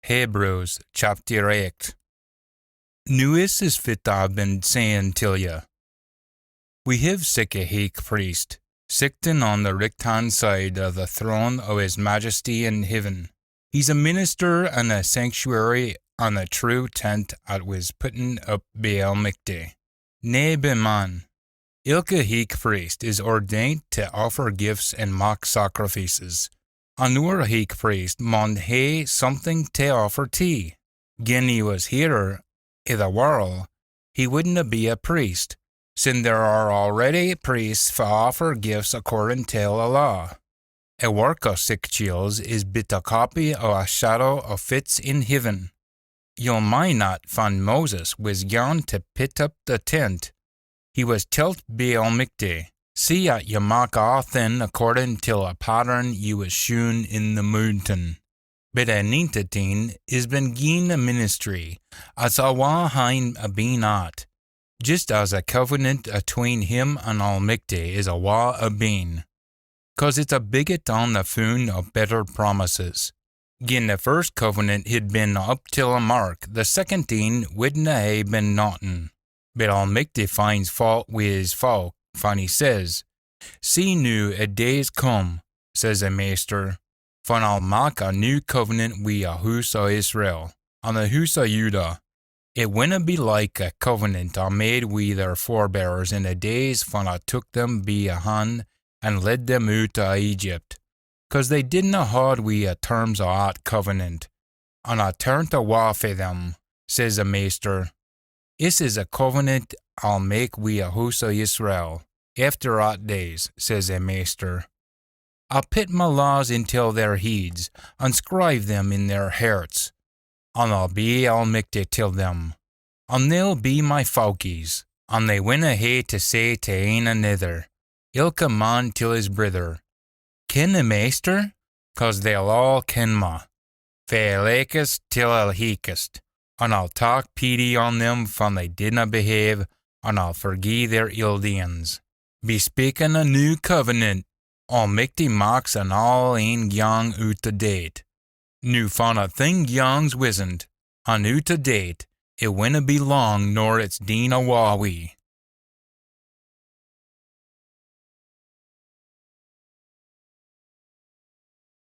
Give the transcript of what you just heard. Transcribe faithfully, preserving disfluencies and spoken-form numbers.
Hebrews chapter eight. Noo this is fit I've been sayin till ye. We hiv sic a heich priest, sittin on the richt hand side o the throne o his majesty in heaven. He's a minister in a sanctuary an a true tent at wis pitten up by Almichty, nae by man. Ilka heich priest is ordained tae offer gifts an mak sacrifices. An oor heich priest maun hae something tae offer tee. Gin he wis here i the warl, he widna be a priest, sin there are already priests fa offer gifts accordin till a law. A wark o sic chiels is bit a copy o a shadow o fit's in heaven. Ye'll mind at fan Moses wis gaun tae pit up the tent, he wis telt by Almichty, "See at ye mak aathing accordin till a pattern ye wis shown in the moontain." Bit Anointit Een is been gien a ministry at's awa hine abeen at, jist as a covenant atween him an Almichty is awa abeen, 'cause it's a biggit on the foon o better promises. Gin the first covenant hid been up till a mark, the second een widna hae been notten. Bit Almichty finds faut wi his folk, fan he says, "See noo a day's come," says a Maister, "fan I'll mak a new covenant wi a hoose o Israel, an the hoose o Judah. It winna be like a covenant I made wi their forebears in the days fan I took them bi a han an led them oot o Egypt, 'cause they didna haud wi a terms o at covenant, an I turnt awa fae them," says a Maister. "This is a covenant I'll mak wi a hoose o Israel, efter at days," says a Maister. "I'll pit my laws intil their heids, an scrive them in their herts, an I'll be Almichty till them, an they'll be my fowkies, an they winna hae tae say tae ane anither, ilka man till his brither, 'Ken the Maister?' 'Cause they'll aa ken ma, fae laichest till a heichest, an I'll tak peety on them fan they didna behave, an I'll forgie their ill deeins." Be speakin a new covenant, Almichty maks an aul een gyang oot o date. Noo fan a thing gyang's wizzent, an oot o date, it winna be lang nor it's deen awa wi.